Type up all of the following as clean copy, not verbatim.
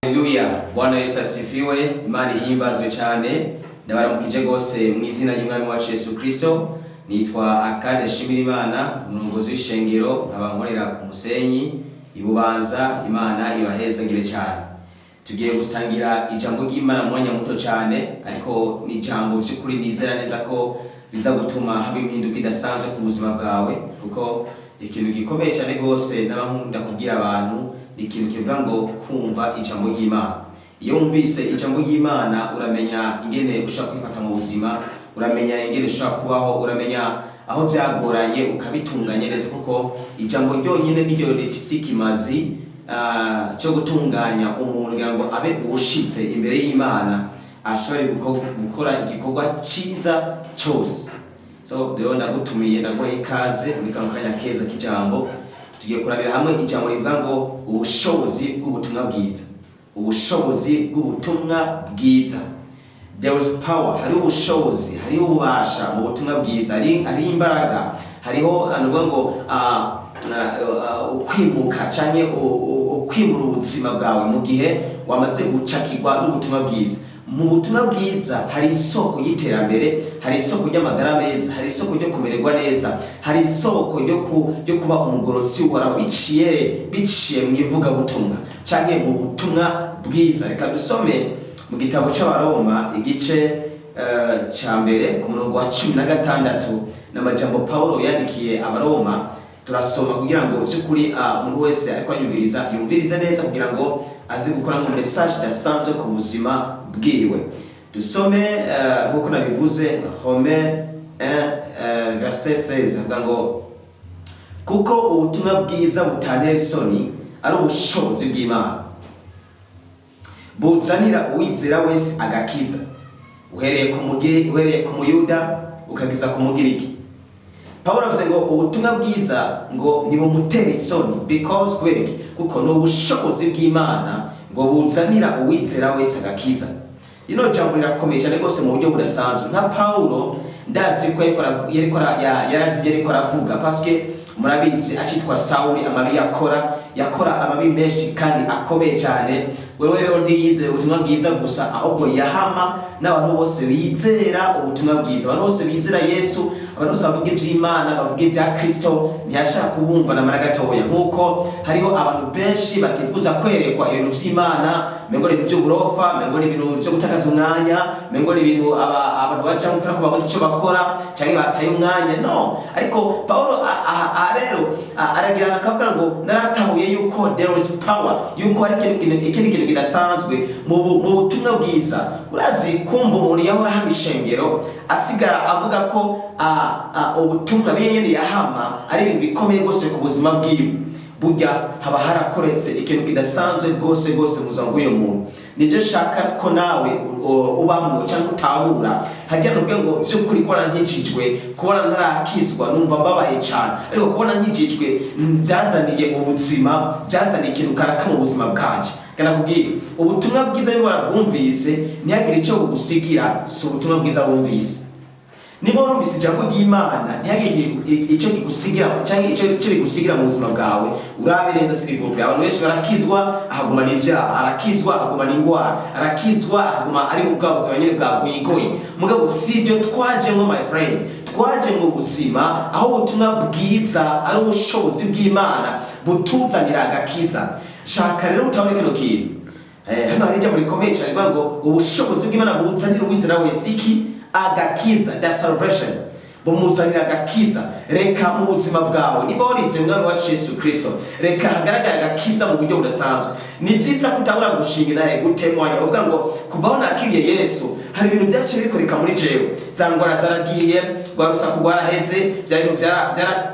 Haleluya, Bwana Yesu asifiwe. Imana ihimbazwe cyane. Ndabaramukije rwose mu izina ry'Umwami wacu Yesu Kristo. Nitwa Akade Shimirimana, umurongozi w'ishengero, nkaba nkorera ku Musenyi ibubanza. Imana ibahezagire cyane. Tugiye gusangira ijambo ry'Imana mu mwanya muto cyane, ariko ni ijambo by'ukuri nizera neza ko riza gutuma haba impinduka idasanzwe ku buzima bwawe, kuko ikintu gikomeye cyane rwose naba nkunda kubwira abantu ni ikintu kivuga ngo kumva ijambo ry'Imana. Iyo wumvise ijambo ry'Imana, uramenya ingene ushobora kwifata mu buzima, uramenya ingene ushobora kubaho, uramenya aho byagoranye ukabitunganya neza, kuko ijambo ryonyine niryo rifise ikimazi cyo gutunganya umuntu kugira ngo abe uwushitse imbere y'Imana, ashobore gukora igikorwa cyiza cyose. So rero ndagutumiye, ndaguha ikaze muri kano kanya keza k'ijambo. Tugiye kurabira hamwe ijambo rivuga ngo ubushobozi bw'ubutumwa bwiza. Ubushobozi bw'ubutumwa bwiza. There is power, hariho ubushobozi, hariho ububasha mu butumwa bwiza, hariho imbaraga, hariho nuvuga ngo ukwimuka canke ukwimura ubuzima bwawe mu gihe wamaze gucakirwa n'ubutumwa bwiza. Mu butumwa bwiza hari isoko y'iterambere, hari isoko ry'amagara meza, hari isoko ryo kumererwa neza, hari isoko ryo kuba umugorotsi w'Uhoraho biciye mu ivugabutumwa canke mu butumwa bwiza. Reka dusome mu gitabo c'Abaroma, igice ca mbere, ku murongo wa 16, n'amajambo Paulo yandikiye Abaroma. Turasoma kugira ngo vy'ukuri umuntu wese ariko anyumviriza yumvirize neza, kugira ngo aze gukora mu message idasanzwe ku buzima bwiwe. Dusome nk'uko nabivuze, Romains 1 verset 16, avuga ngo: "Kuko ubutumwa bwiza butantera isoni, ari ubushobozi bw'Imana buzanira uwizera wese agakiza, uhereye ku Muyuda ukageza ku Mugiriki." Pawulo avuze ngo ubutumwa bwiza ngo ntibumutera isoni, because, kubera iki? Kuko ni ubushobozi bw'Imana ngo buzanira uwizera wese agakiza. Rino jambo rirakomeye cyane rwose mu buryo budasanzwe. Nka Pawulo, ndazi ko yarazi ibyo yariko aravuga, parce murabizi, acitwa Sawuli, amabi yakora, yakora amabi menshi kandi akomeye cyane. Wewe rero ntiyizera ubutumwa bwiza gusa, ahubwo yahama n'abantu bose bizera ubutumwa bwiza, abantu bose bizera Yesu, abantu bose bavuga ivy'Imana, bavuga ibya Kristo, ntiyashaka kubumva na mara gatoya. Nk'uko hariho abantu benshi batifuza kwerekwa ibintu vy'Imana, mengo ni ibintu vy'uburofa, mengo ni ibintu vyo gutakaza umwanya, mengo ni ibintu abantu bacamo kubera ko babuze ico bakora canke bataye umwanya. No ariko Paulo rero aragirana akavuga ngo naratahuye yuko there is power, yuko hari ikindi kintu kidasanzwe mu butumwa bwiza. Urazi kumva umuntu yahora ahama ishengero asigara avuga ko ubutumwa biye nyene yahama ari ibintu bikomeye rwose ku buzima bwiwe. Burya haba harakoretse ikintu kidasanzwe rwose rwose mu buzima bw'uyu muntu. Nibyo shaka ko nawe ubamwo cyangwa utahura. Hagira nuvuge ngo vy'ukuri kubona nkijijwe, kubona ntarakizwa numva mbabaye cyane, ariko kubona nkijijwe byanzaniye ubuzima, byanzaniye ikintu kanaka mu buzima bwanje. Kana kubwira, ubutumwa bwiza niba warabwumvise ntihagire icyo bugusigira, si ubutumwa bwiza wumvise. Niba warumvise ijambo ry'Imana ntihagire icyo kigusigira cyangwa icyo bigusigira mu buzima bwawe, urabe neza, s'il vous plaît. Abantu benshi barakizwa akagumana ibyaha, arakizwa akagumana indwara, arakizwa akaguma ari mu bwa buzima nyine bwa goyigoyi. Mugabo si ibyo twajemo, my friend. Twaje mu buzima aho ubutumwa bwiza ari ubushobozi bw'Imana butuzanira agakiza. Shaka rero utabone kino kintu. Hano hari ijambo rikomeye cyane rivuga ngo ubushobozi bw'Imana buzanira uwizera wese iki? Agakiza, the salvation. Bumuzanira agakiza. Reka mu buzima bwawe, niba warizeye Umwami wacu Yesu Kristo, reka hagaragara agakiza mu buryo budasanzwe. Ni byiza ko utangura gushinga inahe gutemwanya uvuga ngo kuva aho nakiriye Yesu, hari ibintu byaciye bikoreka muri jewe, za ngwara zaragiye, rwa rusaku rwaraheze, bya bintu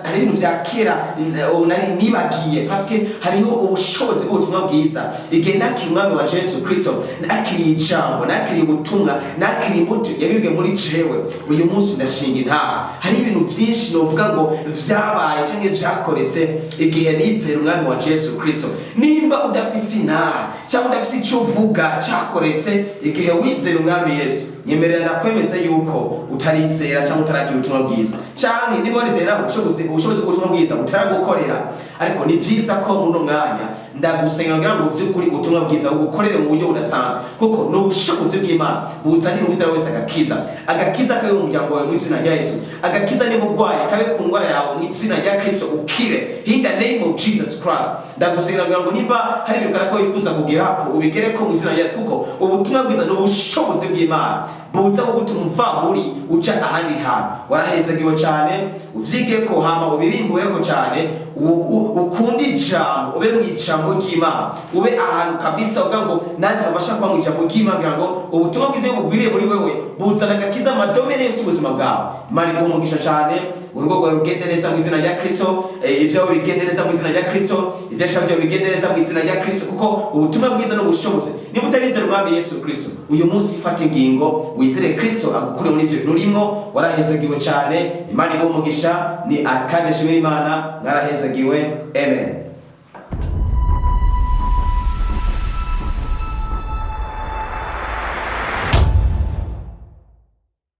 hari ibintu bya kera ubu nari nibagiye, parce hariho ubushobozi bw'ubutumwa bwiza. Igihe nakiriye Umwami wa Yesu Kristo, nakiriye ijambo, nakiriye ubutumwa, nakiriye imbuto yabibwe muri jewe, uyu munsi ndashinga intaha. Hari ibintu byinshi novuga ngo vyabaye cyangwa vyakoretse igihe nizera Umwami wa Yesu Kristo. Nimba udafise intaha cyangwa udafise icyo uvuga cyakoretse igihe wizera Umwami Yesu, nyemerera ndakwemeza yuko utarizera cyangwa utaragira ubutumwa bwiza, canke niba warizera, ntabwo ubushobozi bw'ubutumwa bwiza butaragukorera. Ariko ni byiza ko muri uno mwanya Ndagusengera kugira ngo vy'ukuri ubutumwa bwiza bugukorere mu buryo budasanzwe, kuko ni ubushobozi bw'Imana buzanira uwizera wese agakiza. Agakiza kabe mu muryango wawe mu izina rya Yesu. Agakiza niba urwaye, kabe ku ndwara yawe mu izina rya Kristo, ukire in the name of Jesus Christ. Ndagusengera kugira ngo nimba hari ibintu kanaka wifuza kugerako, ubigereko mu izina rya Yesu, kuko ubutumwa bwiza ni ubushobozi bw'Imana buza bugutuma uva aho uri uca ahandi hantu. Warahezagiwe cyane. Uvyigeko hama ubirimbureko cyane, ukunde ijambo, ube mu ijambo ry'Imana, ube ahantu kabisa uvuga ngo nanjye nabasha kuba mu ijambo ry'Imana, kugira ngo ubutumwa bwiza iyo bugwiriye muri wewe buzana agakiza mu madomaine yose y'ubuzima bwawe. Imana iguhe umugisha cyane. Urugo rwawe rugende neza mu izina rya Kristo, ibyawe bigende neza mu izina rya Kristo, ibyashara byawe bigende neza mu izina rya Kristo, kuko ubutumwa bwiza n'ubushobozi. Niba utarizera Umwami Yesu Kristo, uyu munsi fata ingingo wizere Kristo agukure muri ivyo bintu urimwo. Warahezagiwe cyane. Imana iguhe umugisha. Ni Arkade Shimira Imana. Mwarahezagiwe. Amen.